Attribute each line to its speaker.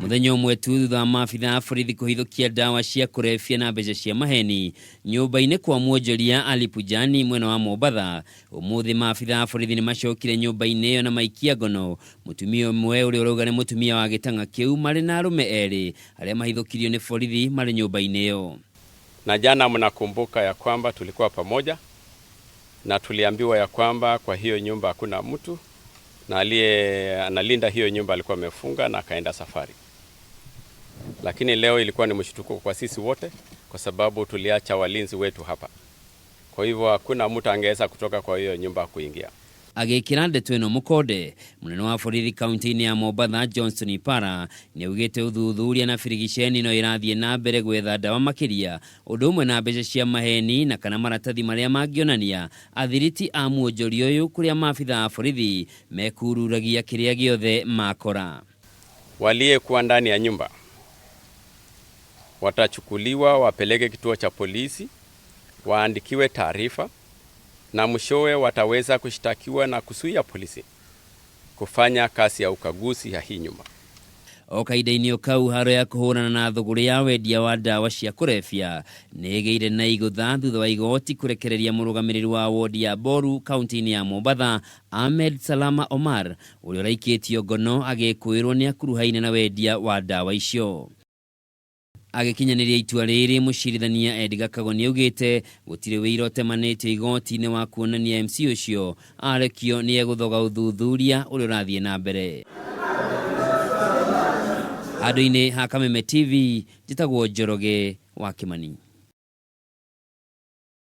Speaker 1: Mũthenya ũmwe tu thutha wa maabitha a borithi kũhithũkia ndawa cia kũrebia na mbeca cia maheni nyũmba-inĩ kwa mwonjoria Ali Pujani mwena wa Mombatha, ũmũthĩ maabitha a borithi nĩ macokire nyũmba-inĩ ĩyo na maikia ngono mũtumia ũmwe ũrĩa ũrauga nĩ mũtumia wa gĩtang'a kĩu marĩ na arũme erĩ arĩa mahithũkirio nĩ borithi marĩ nyũmba-inĩ ĩyo.
Speaker 2: Na jana mnakumbuka ya kwamba tulikuwa pamoja na tuliambiwa ya kwamba kwa hiyo nyumba hakuna mtu na aliye analinda hiyo nyumba alikuwa amefunga na akaenda safari. Lakini leo ilikuwa ni mshtuko kwa sisi wote, kwa sababu tuliacha walinzi wetu hapa. Kwa hivyo hakuna mtu angeweza kutoka kwa hiyo nyumba kuingia.
Speaker 1: Agĩkĩra ndeto ĩno mũkonde, mũnene wa borithi kaunti-inĩ ya Mombatha Johnson Ipara nĩaugĩte ũthuthuria na birigiceni no ĩrathiĩ na mbere gwetha ndawa makĩria ũndũ ũmwe na mbeca cia maheni na kana maratathi marĩa mangĩonania athiriti a muonjoria ũyũ kũrĩa maabitha a borithi mekururagia kĩrĩa gĩothe makora.
Speaker 2: Waliyekuwa ndani ya nyumba watachukuliwa wapeleke kituo cha polisi, waandikiwe taarifa na mwishowe wataweza kushtakiwa na kuzuia polisi kufanya kazi ya ukaguzi ya hii nyumba.
Speaker 1: O kahinda-inĩ o kau haro ya kũhũrana na thũgũrĩ ya wendia wa ndawa cia kũrebia nĩ ĩgĩire na igũtha thutha wa igoti kũrekereria mũrũgamĩrĩri wa wodi ya Boru kaunti-inĩ ya Mombatha Ahmed Salama Omar ũrĩa ũraikĩtio ngono agĩkũĩrwo nĩ akuruhaine na wendia wa ndawa icio. Agĩkinyanĩria itua rĩrĩ mũcirithania Edgar Kagoni augĩte gũtirĩ wĩira ũtemanĩtio igoti-inĩ wa kuonania MC ũcio arekio nĩ egũthoga ũthuthuria ũrĩa ũrathiĩ na mbere. Handũ-inĩ ha Kameme TV njĩtagwo Njoroge wa Kĩmani.